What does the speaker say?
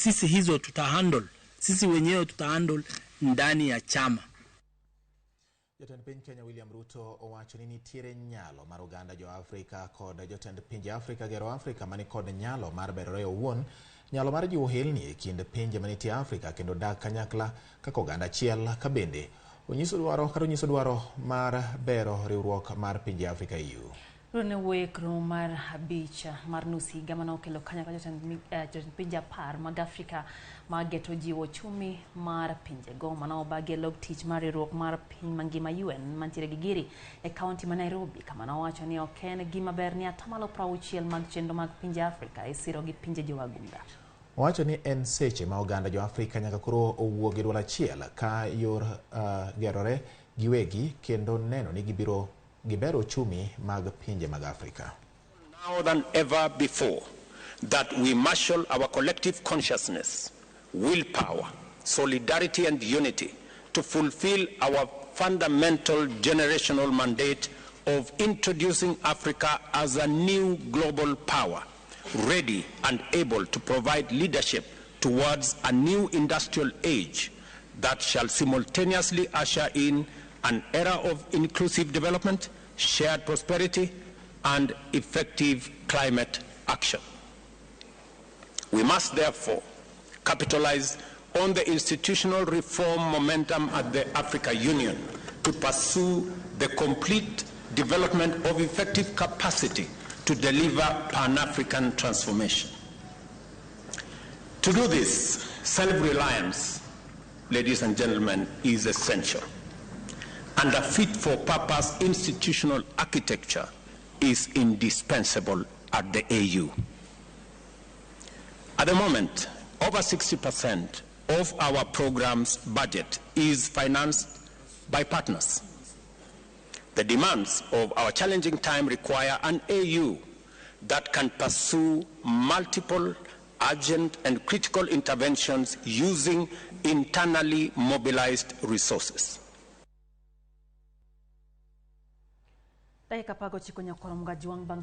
Sisi hizo tutahandle, sisi wenyewe tutahandle ndani ya chama. Jatend piny Kenya William Ruto owacho ni nitiere nyalo mar oganda jo Afrika kod jotend pinje Afrika gero Afrika mani kod nyalo mar berore owuon, nyalo mar jiwo helni e kind pinje manitie Afrika kendo dak kanyakla kaka oganda achiel ka bende onyiso dwaro kata onyiso dwaro mar bero riwruok mar pinje Afrika EU. Ruto ne wuoyo e romo mar abich mar nus higa mane okelo kanyakla jotend pinje 10 mag Afrika ma geto jiwo ochumi mar pinjego mane obagi e log tich mar riwruok mar piny mangima UN mantiere gi giri e kaunti ma Nairobi, kama nowacho ni ok en gima ber ni 60% mag chenro mag pinje Afrika isiro gi pinje jowagunda. Owacho ni en seche ma oganda jo Afrika nyaka koro owuo gi duol achiel ka yor gerore giwegi kendo neno ni gibiro gibero ochumi mag pinje mag Afrika. Now than ever before, that we marshal our collective consciousness, willpower, solidarity and unity to fulfill our fundamental generational mandate of introducing Africa as a new global power, ready and able to provide leadership towards a new industrial age that shall simultaneously usher in an era of inclusive development, shared prosperity, and effective climate action. We must therefore capitalize on the institutional reform momentum at the Africa Union to pursue the complete development of effective capacity to deliver Pan-African transformation. To do this, self-reliance, ladies and gentlemen, is essential. And a fit-for-purpose institutional architecture is indispensable at the AU. At the moment, over 60% of our program's budget is financed by partners. The demands of our challenging time require an AU that can pursue multiple urgent and critical interventions using internally mobilized resources. Dakika 19 nyakwaro mga juang bang.